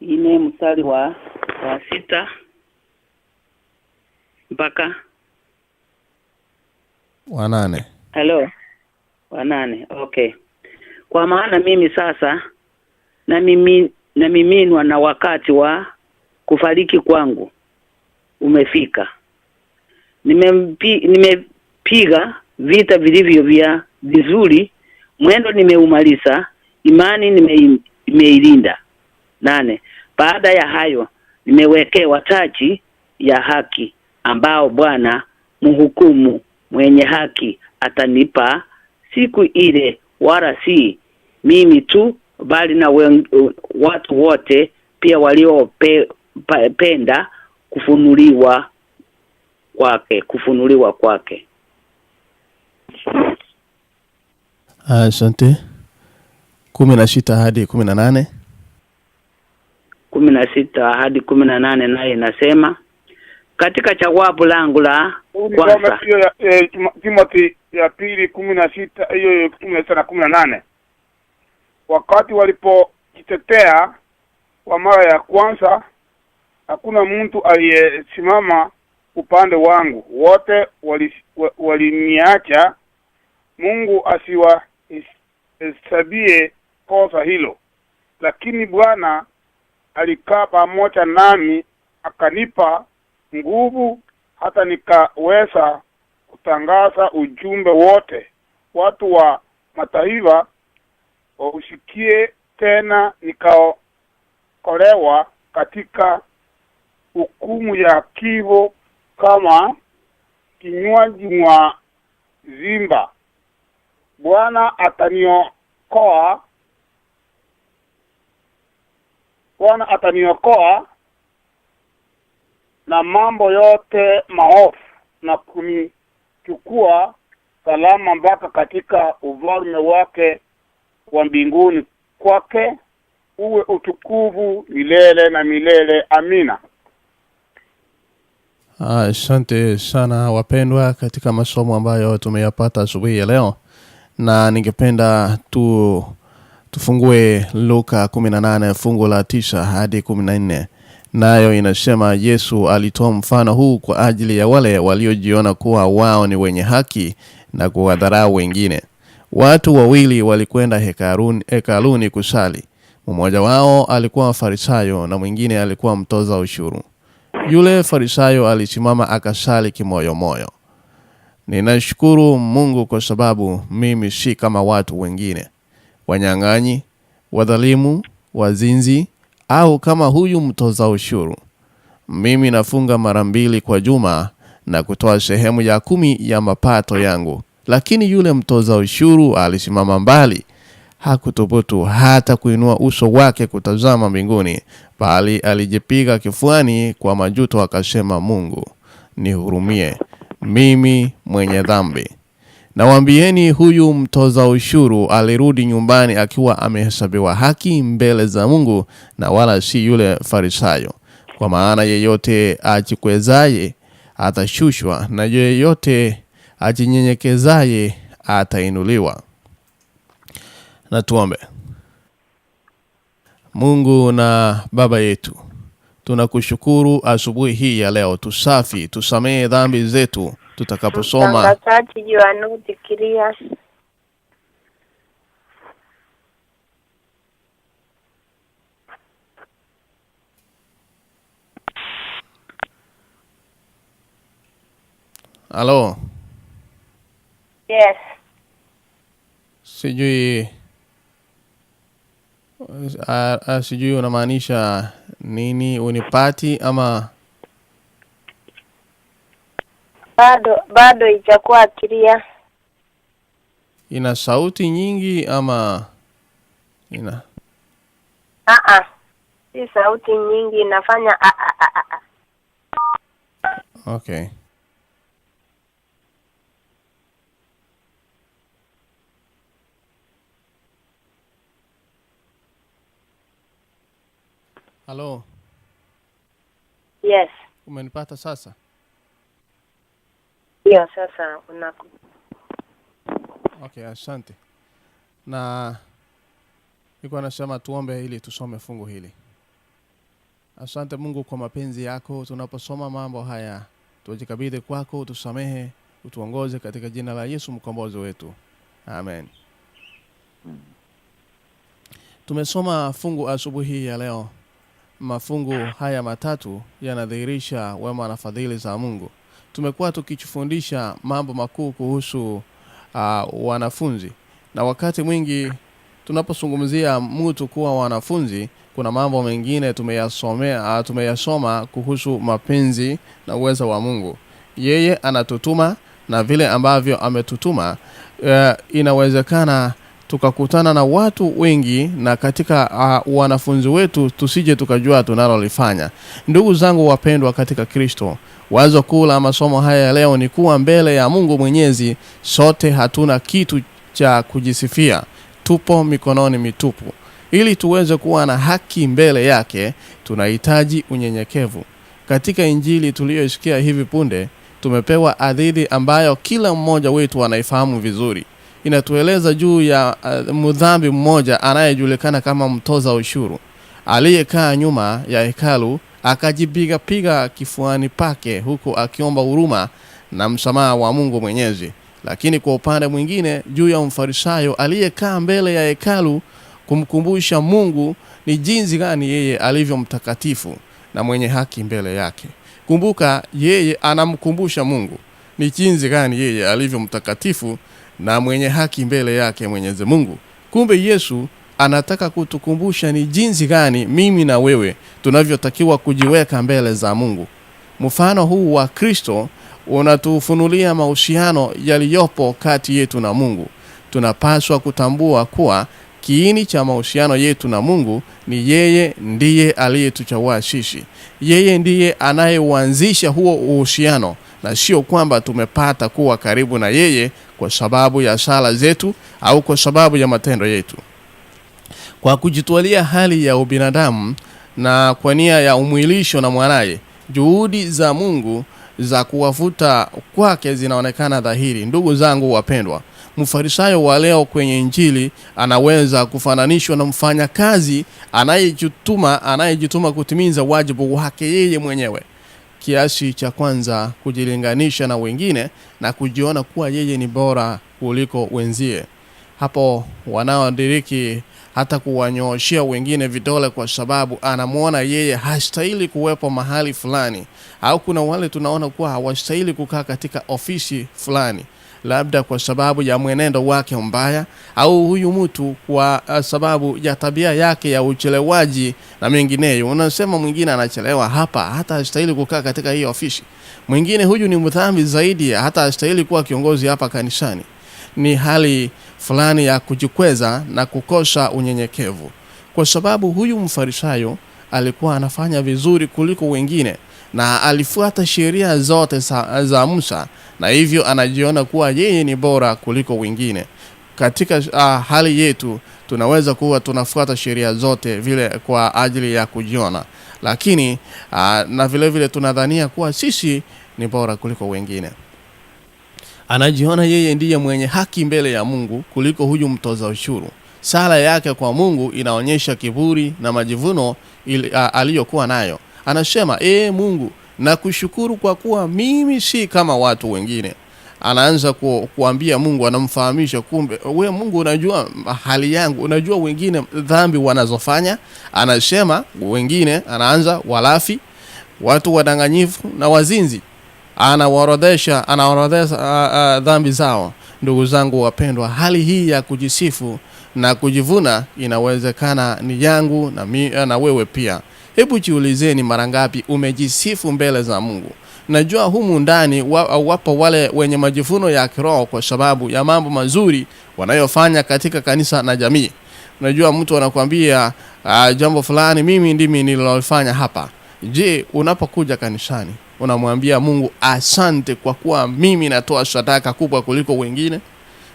4 mstari wa 6 mpaka wa 8. Hello. Wa 8. Okay. Kwa maana mimi sasa na miminwa na wakati wa kufariki kwangu umefika. Nimepiga vita vilivyo vya vizuri, mwendo nimeumaliza, imani nimeilinda. 8. Baada ya hayo nimewekewa taji ya haki, ambao Bwana mhukumu mwenye haki atanipa siku ile, wala si mimi tu bali na watu wote pia waliopenda kufunuliwa kwake. Asante. 16 hadi 18. 16 hadi 18 naye inasema, katika jawabu langu la kwanza, hiyo Timothy ya pili 16, hiyo 16 na 18. Wakati walipojitetea kwa mara ya kwanza, hakuna mtu aliyesimama upande wangu, wote waliniacha. Mungu asiwahesabie kosa hilo. Lakini Bwana alikaa pamoja nami, akanipa nguvu hata nikaweza kutangaza ujumbe wote, watu wa mataifa wausikie. Tena nikaokolewa katika hukumu ya kifo kama kinywaji mwa zimba. Bwana ataniokoa, Bwana ataniokoa na mambo yote maovu na kunichukua salama mpaka katika ufalme wake wa mbinguni. Kwake uwe utukufu milele na milele. Amina. Asante sana wapendwa katika masomo ambayo tumeyapata asubuhi ya leo, na ningependa tufungue Luka 18 fungu la 9 hadi 14. Nayo inasema, Yesu alitoa mfano huu kwa ajili ya wale waliojiona kuwa wao ni wenye haki na kuwadharau wengine. Watu wawili walikwenda hekaluni kusali. Mmoja wao alikuwa Farisayo na mwingine alikuwa mtoza ushuru. Yule Farisayo alisimama akasali kimoyomoyo, ninashukuru Mungu kwa sababu mimi si kama watu wengine, wanyang'anyi, wadhalimu, wazinzi, au kama huyu mtoza ushuru. Mimi nafunga mara 2 kwa juma na kutoa sehemu ya 10 ya mapato yangu. Lakini yule mtoza ushuru alisimama mbali, hakuthubutu hata kuinua uso wake kutazama mbinguni, bali alijipiga kifuani kwa majuto akasema, Mungu nihurumie mimi mwenye dhambi. Nawaambieni, huyu mtoza ushuru alirudi nyumbani akiwa amehesabiwa haki mbele za Mungu, na wala si yule Farisayo. Kwa maana yeyote ajikwezaye atashushwa, na yeyote ajinyenyekezaye atainuliwa. Na tuombe. Mungu na Baba yetu, tunakushukuru asubuhi hii ya leo. Tusafi, tusamehe dhambi zetu tutakaposoma. Halo. Yes. Sijui sijui unamaanisha nini, unipati ama bado haijakuwa clear. Ina sauti nyingi ama ina? Si sauti nyingi, inafanya a a a a. Okay. Halo. Yes. Umenipata sasa? Ndio, sasa unaku. Okay, asante. Na nilikuwa nasema tuombe ili tusome fungu hili. Asante Mungu kwa mapenzi yako. Tunaposoma mambo haya, tujikabidhi kwako, utusamehe, utuongoze katika jina la Yesu mkombozi wetu, amen. Tumesoma fungu asubuhi ya leo. Mafungu haya matatu yanadhihirisha wema na fadhili za Mungu. Tumekuwa tukifundisha mambo makuu kuhusu wanafunzi, na wakati mwingi tunapozungumzia mtu kuwa wanafunzi, kuna mambo mengine tumeyasoma kuhusu mapenzi na uwezo wa Mungu. Yeye anatutuma na vile ambavyo ametutuma, inawezekana tukakutana na watu wengi na katika wanafunzi wetu tusije tukajua tunalolifanya. Ndugu zangu wapendwa katika Kristo, wazo kuu la masomo haya ya leo ni kuwa mbele ya Mungu Mwenyezi sote hatuna kitu cha kujisifia, tupo mikononi mitupu. Ili tuweze kuwa na haki mbele yake, tunahitaji unyenyekevu. Katika Injili tuliyoisikia hivi punde, tumepewa hadithi ambayo kila mmoja wetu anaifahamu vizuri. Inatueleza juu ya mdhambi mmoja anayejulikana kama mtoza ushuru, aliyekaa nyuma ya hekalu akajipigapiga kifuani pake huku akiomba huruma na msamaha wa Mungu Mwenyezi. Lakini kwa upande mwingine, juu ya mfarisayo aliyekaa mbele ya hekalu kumkumbusha Mungu ni jinsi gani yeye alivyo mtakatifu na mwenye haki mbele yake. Kumbuka, yeye anamkumbusha Mungu ni jinsi gani yeye alivyo mtakatifu na mwenye haki mbele yake Mwenyezi Mungu. Kumbe Yesu anataka kutukumbusha ni jinsi gani mimi na wewe tunavyotakiwa kujiweka mbele za Mungu. Mfano huu wa Kristo unatufunulia mahusiano yaliyopo kati yetu na Mungu. Tunapaswa kutambua kuwa kiini cha mahusiano yetu na Mungu ni yeye ndiye aliyetuchagua sisi. Yeye ndiye anayeuanzisha huo uhusiano, na sio kwamba tumepata kuwa karibu na yeye kwa sababu ya sala zetu au kwa sababu ya matendo yetu. Kwa kujitwalia hali ya ubinadamu na kwa nia ya umwilisho na mwanaye, juhudi za Mungu za kuwavuta kwake zinaonekana dhahiri. Ndugu zangu wapendwa, mfarisayo wa leo kwenye Injili anaweza kufananishwa na mfanyakazi anayejituma kutimiza wajibu wake yeye mwenyewe, kiasi cha kwanza kujilinganisha na wengine na kujiona kuwa yeye ni bora kuliko wenzie. Hapo wanaodiriki hata kuwanyooshea wengine vidole kwa sababu anamuona yeye hastahili kuwepo mahali fulani, au kuna wale tunaona kuwa hawastahili kukaa katika ofisi fulani, labda kwa sababu ya mwenendo wake mbaya, au huyu mtu kwa sababu ya tabia yake ya uchelewaji na mengineyo. Unasema mwingine anachelewa hapa, hata hastahili kukaa katika hii ofisi. Mwingine huyu ni mdhambi zaidi, hata hastahili kuwa kiongozi hapa kanisani. Ni hali fulani ya kujikweza na kukosa unyenyekevu, kwa sababu huyu mfarisayo alikuwa anafanya vizuri kuliko wengine na alifuata sheria zote za Musa, na hivyo anajiona kuwa yeye ni bora kuliko wengine. Katika hali yetu tunaweza kuwa tunafuata sheria zote vile kwa ajili ya kujiona, lakini na vile vile tunadhania kuwa sisi ni bora kuliko wengine. Anajiona yeye ndiye mwenye haki mbele ya Mungu kuliko huyu mtoza ushuru. Sala yake kwa Mungu inaonyesha kiburi na majivuno aliyokuwa nayo. Anasema, "Ee Mungu, nakushukuru kwa kuwa mimi si kama watu wengine." Anaanza kuambia Mungu, anamfahamisha kumbe we Mungu unajua hali yangu, unajua wengine dhambi wanazofanya. Anasema wengine, anaanza walafi, watu wadanganyifu na wazinzi. Anaorodhesha dhambi zao. Ndugu zangu wapendwa, hali hii ya kujisifu na kujivuna inawezekana ni yangu na wewe pia. Hebu jiulizeni mara ngapi umejisifu mbele za Mungu. Najua humu ndani wapo wale wenye majivuno ya kiroho kwa sababu ya mambo mazuri wanayofanya katika kanisa na jamii. Unajua mtu anakuambia jambo fulani, mimi ndimi nililofanya hapa. Je, unapokuja kanisani unamwambia Mungu asante kwa kuwa mimi natoa sadaka kubwa kuliko wengine?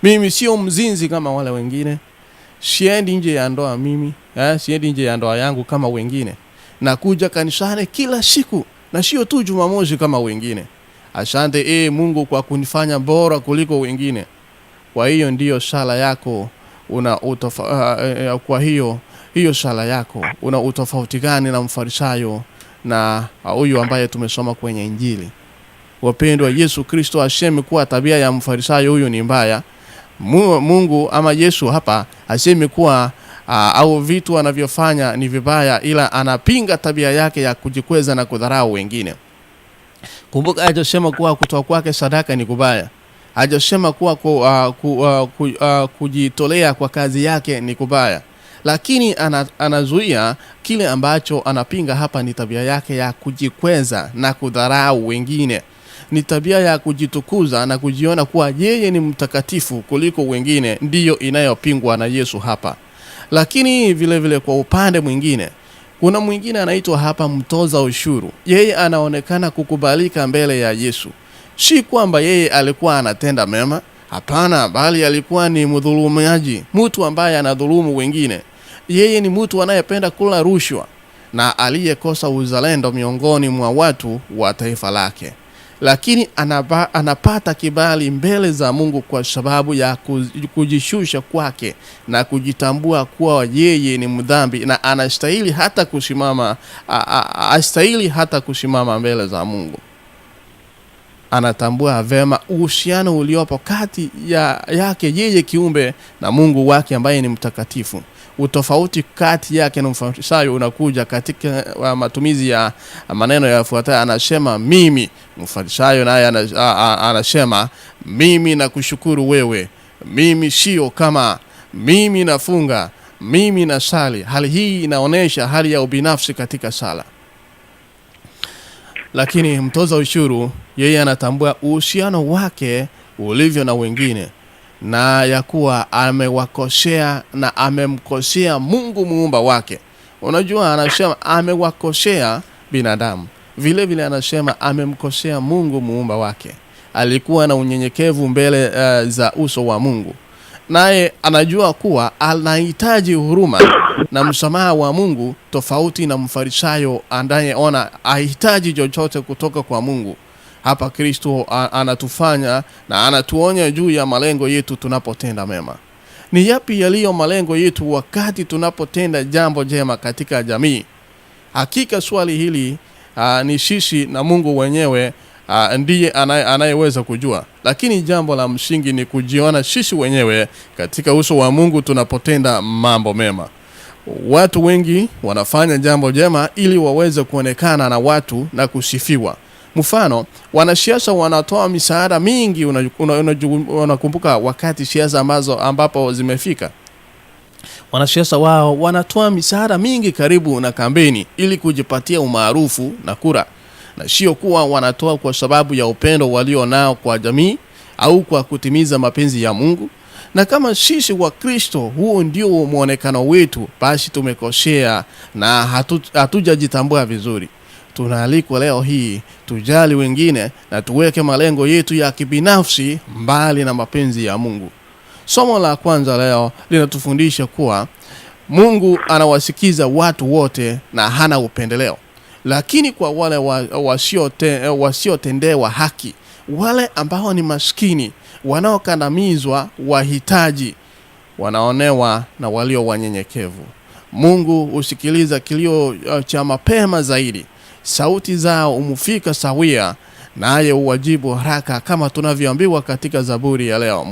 Mimi sio mzinzi kama wale wengine. Siendi nje ya ndoa mimi, siendi nje ya ndoa yangu kama wengine. Nakuja kanisani kila siku na sio tu Jumamosi kama wengine. Asante Mungu kwa kunifanya bora kuliko wengine. Kwa hiyo ndiyo sala yako una kwa hiyo sala yako una utofauti gani na mfarisayo na huyu ambaye tumesoma kwenye Injili. Wapendwa, Yesu Kristo asemi kuwa tabia ya mfarisayo huyu ni mbaya. Mungu ama Yesu hapa asemi kuwa au vitu anavyofanya ni vibaya, ila anapinga tabia yake ya kujikweza na kudharau wengine. Kumbuka hajasema kuwa kutoa kwake sadaka ni kubaya. Hajasema kuwa kujitolea kwa kazi yake ni kubaya. Lakini anazuia kile ambacho anapinga hapa ni tabia yake ya kujikweza na kudharau wengine. Ni tabia ya kujitukuza na kujiona kuwa yeye ni mtakatifu kuliko wengine, ndiyo inayopingwa na Yesu hapa. Lakini vile vile kwa upande mwingine, kuna mwingine anaitwa hapa mtoza ushuru. Yeye anaonekana kukubalika mbele ya Yesu. Si kwamba yeye alikuwa anatenda mema, hapana, bali alikuwa ni mdhulumiaji, mtu ambaye anadhulumu wengine. Yeye ni mtu anayependa kula rushwa na aliyekosa uzalendo miongoni mwa watu wa taifa lake. Lakini anapata kibali mbele za Mungu kwa sababu ya kujishusha kwake na kujitambua kuwa yeye ni mdhambi na anastahili hata kusimama, astahili hata kusimama mbele za Mungu. Anatambua vema uhusiano uliopo kati yake yeye kiumbe na Mungu wake ambaye ni mtakatifu. Utofauti kati yake na mfarisayo unakuja katika matumizi ya maneno yafuatayo. Anasema mimi, mfarisayo naye anasema mimi nakushukuru wewe, mimi sio kama, mimi nafunga, mimi nasali. Hali hii inaonesha hali ya ubinafsi katika sala. Lakini mtoza ushuru yeye anatambua uhusiano wake ulivyo na wengine na ya kuwa amewakosea na amemkosea Mungu muumba wake. Unajua, anasema amewakosea binadamu, vile vile anasema amemkosea Mungu muumba wake. Alikuwa na unyenyekevu mbele za uso wa Mungu, naye anajua kuwa anahitaji huruma na msamaha wa Mungu, tofauti na mfarisayo anayeona ahitaji chochote kutoka kwa Mungu. Hapa Kristo anatufanya na anatuonya juu ya malengo yetu tunapotenda mema. Ni yapi yaliyo malengo yetu wakati tunapotenda jambo jema katika jamii? Hakika swali hili ni sisi na Mungu wenyewe ndiye anayeweza kujua. Lakini jambo la msingi ni kujiona sisi wenyewe katika uso wa Mungu tunapotenda mambo mema. Watu wengi wanafanya jambo jema ili waweze kuonekana na watu na kusifiwa. Mfano, wanasiasa wanatoa misaada mingi. Unakumbuka wakati siasa ambapo zimefika, wanasiasa wao wanatoa misaada mingi karibu na kampeni ili kujipatia umaarufu na kura, na sio kuwa wanatoa kwa sababu ya upendo walio nao kwa jamii au kwa kutimiza mapenzi ya Mungu. Na kama sisi wa Kristo huo ndio muonekano wetu, basi tumekosea na hatujajitambua vizuri. Tunaalikwa leo hii tujali wengine na tuweke malengo yetu ya kibinafsi mbali na mapenzi ya Mungu. Somo la kwanza leo linatufundisha kuwa Mungu anawasikiza watu wote na hana upendeleo. Lakini kwa wale wasiotendewa haki, wale ambao ni maskini, wanaokandamizwa, wahitaji, wanaonewa na walio wanyenyekevu, Mungu husikiliza kilio cha mapema zaidi. Sauti zao umufika sawia, naye uwajibu haraka, kama tunavyoambiwa katika Zaburi ya leo.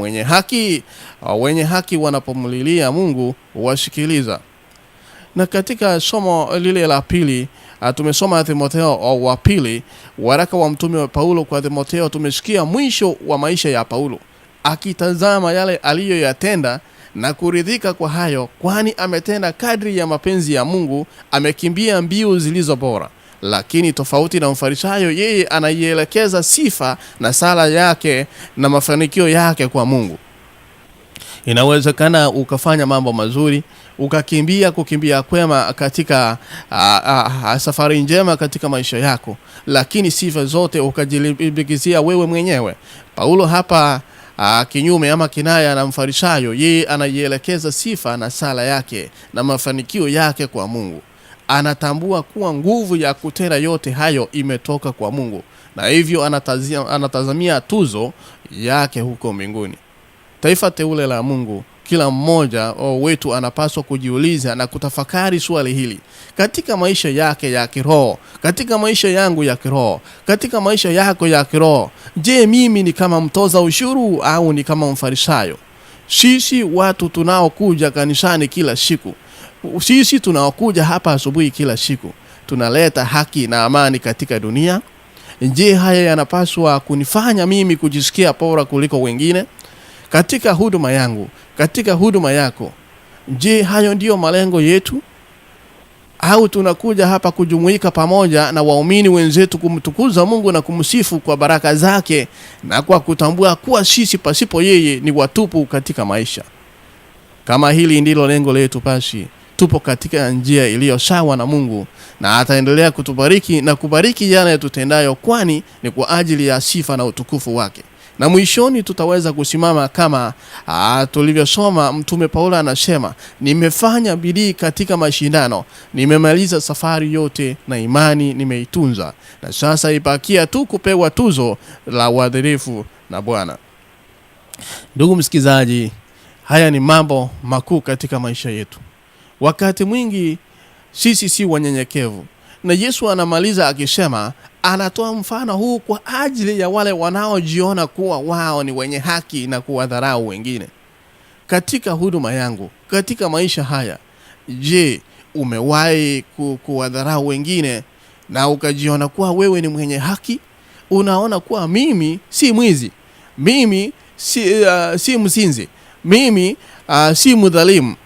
Wenye haki wanapomlilia Mungu huwasikiliza. Na katika somo lile la pili, tumesoma Timotheo wa pili, waraka wa mtume wa Paulo kwa Timotheo. Tumesikia mwisho wa maisha ya Paulo akitazama yale aliyoyatenda na kuridhika kwa hayo, kwani ametenda kadri ya mapenzi ya Mungu, amekimbia mbio zilizo bora. Lakini tofauti na mfarisayo, yeye anaielekeza sifa na sala yake na mafanikio yake kwa Mungu. Inawezekana ukafanya mambo mazuri, ukakimbia kukimbia kwema katika safari njema katika maisha yako, lakini sifa zote ukajilimbikizia wewe mwenyewe. Paulo hapa kinyume ama kinaya na mfarisayo, yeye anaielekeza sifa na sala yake na mafanikio yake kwa Mungu. Anatambua kuwa nguvu ya kutenda yote hayo imetoka kwa Mungu, na hivyo anatazamia tuzo yake huko mbinguni. Taifa teule la Mungu Kila mmoja wetu anapaswa kujiuliza na kutafakari swali hili katika maisha yake ya kiroho, katika maisha yangu ya kiroho, katika maisha yako ya kiroho. Je, mimi ni kama mtoza ushuru au ni kama mfarisayo? Sisi watu tunaokuja kanisani kila siku, sisi tunaokuja hapa asubuhi kila siku, tunaleta haki na amani katika dunia. Je, haya yanapaswa kunifanya mimi kujisikia bora kuliko wengine katika huduma yangu, katika huduma yako? Je, hayo ndiyo malengo yetu? Au tunakuja hapa kujumuika pamoja na waumini wenzetu kumtukuza Mungu na kumsifu kwa baraka zake na kwa kutambua kuwa sisi pasipo yeye ni watupu katika maisha? Kama hili ndilo lengo letu, basi tupo katika njia iliyo sawa na Mungu, na ataendelea kutubariki na kubariki yale tutendayo, kwani ni kwa ajili ya sifa na utukufu wake. Na mwishoni tutaweza kusimama kama tulivyosoma. Mtume Paulo anasema, nimefanya bidii katika mashindano, nimemaliza safari yote na imani nimeitunza, na sasa ibakia tu kupewa tuzo la uadilifu na Bwana. Ndugu msikizaji, haya ni mambo makuu katika maisha yetu. Wakati mwingi sisi si wanyenyekevu, na Yesu anamaliza akisema, anatoa mfano huu kwa ajili ya wale wanaojiona kuwa wao ni wenye haki na kuwadharau wengine. Katika huduma yangu, katika maisha haya, je, umewahi kuwadharau wengine na ukajiona kuwa wewe ni mwenye haki? Unaona kuwa mimi si mwizi, mimi si mzinzi, mimi si mdhalimu,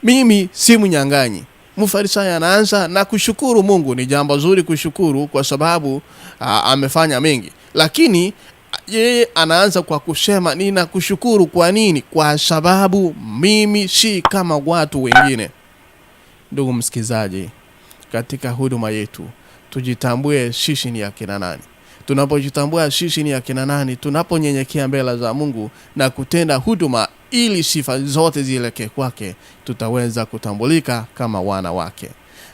mimi si mnyang'anyi. Mfarisayo anaanza na kushukuru Mungu. Ni jambo zuri kushukuru kwa sababu amefanya mengi, lakini yeye anaanza kwa kusema ninakushukuru. Kwa nini? Kwa sababu mimi si kama watu wengine. Ndugu msikizaji, katika huduma yetu tujitambue sisi ni akina nani. Tunapojitambua sisi ni akina nani, tunaponyenyekea mbele za Mungu na kutenda huduma ili sifa zote zielekee kwake, tutaweza kutambulika kama wana wake.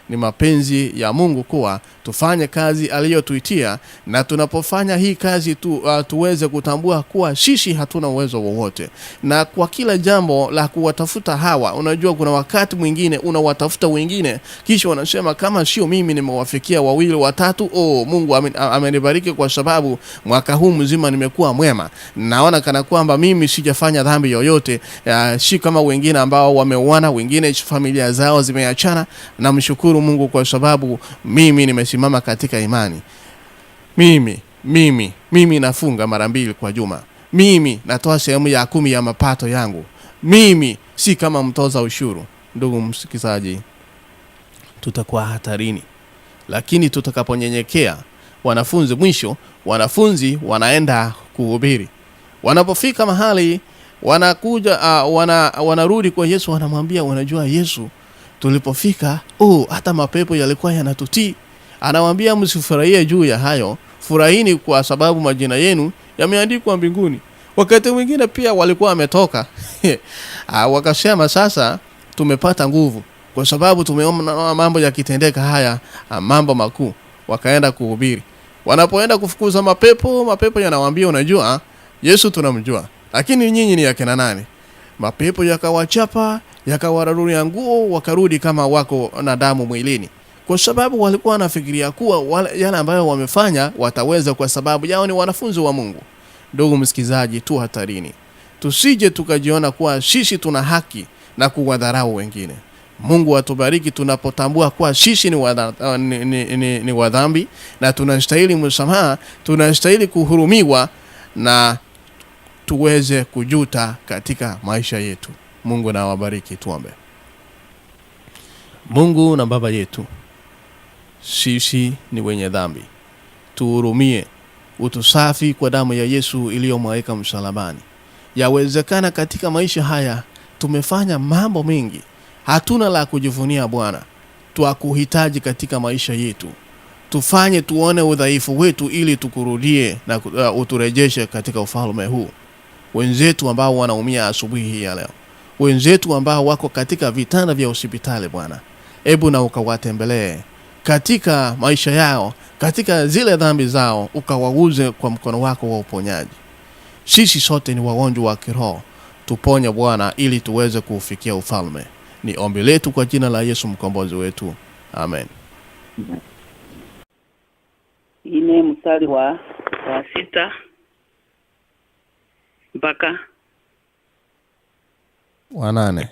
Ni mapenzi ya Mungu kuwa tufanye kazi aliyotuitia, na tunapofanya hii kazi tuweze kutambua kuwa sisi hatuna uwezo wowote. Na kwa kila jambo la kuwatafuta hawa, unajua kuna wakati mwingine unawatafuta wengine, kisha wanasema kama sio mimi nimewafikia wawili watatu, oh, Mungu amenibariki kwa sababu mwaka huu mzima nimekuwa mwema, naona kana kwamba mimi sijafanya dhambi yoyote, si kama wengine ambao wameuana, wengine familia zao zimeachana. Namshukuru Mungu kwa sababu mimi nimesimama katika imani. Mimi nafunga mara 2 kwa juma. Mimi natoa sehemu ya 10 ya mapato yangu. Mimi si kama mtoza ushuru. Ndugu msikizaji, tutakuwa hatarini. Lakini tutakaponyenyekea, wanafunzi mwisho, wanafunzi wanaenda kuhubiri. Wanapofika mahali wanakuja, wanarudi kwa Yesu, wanamwambia, unajua Yesu, tulipofika, hata mapepo yalikuwa yanatutii. Anawaambia msifurahie juu ya hayo, furahini kwa sababu majina yenu yameandikwa mbinguni. Wakati mwingine pia walikuwa wametoka wakasema sasa tumepata nguvu kwa sababu tumeona mambo yakitendeka haya, mambo makuu. Wakaenda kuhubiri. Wanapoenda kufukuza mapepo, mapepo yanawaambia unajua Yesu tunamjua, lakini nyinyi ni akina nani? Mapepo yakawachapa, yakawararulia nguo, wakarudi kama wako na damu mwilini, kwa sababu walikuwa wanafikiria kuwa yale ambayo wamefanya wataweza, kwa sababu yao ni wanafunzi wa Mungu. Ndugu msikizaji, tu hatarini, tusije tukajiona kuwa sisi tuna haki na kuwadharau wengine. Mungu atubariki tunapotambua kuwa sisi ni wadhambi na tunastahili msamaha, tunastahili kuhurumiwa na tuweze kujuta katika maisha yetu. Mungu na awabariki. Tuombe. Mungu na Baba yetu, sisi ni wenye dhambi, tuhurumie, utusafi kwa damu ya Yesu iliyomwagika msalabani. Yawezekana katika maisha haya tumefanya mambo mengi, hatuna la kujivunia Bwana. Twakuhitaji katika maisha yetu. Tufanye tuone udhaifu wetu ili tukurudie na uturejeshe katika ufalme huu. Wenzetu ambao wanaumia asubuhi hii ya leo, wenzetu ambao wako katika vitanda vya hospitali Bwana, ebu na ukawatembelee katika maisha yao, katika zile dhambi zao, ukawauze kwa mkono wako wa uponyaji. Sisi sote ni wagonjwa wa kiroho, Tuponye Bwana ili tuweze kuufikia ufalme. Ni ombi letu kwa jina la Yesu mkombozi wetu, amen. 4 mstari wa 6 mpaka 8.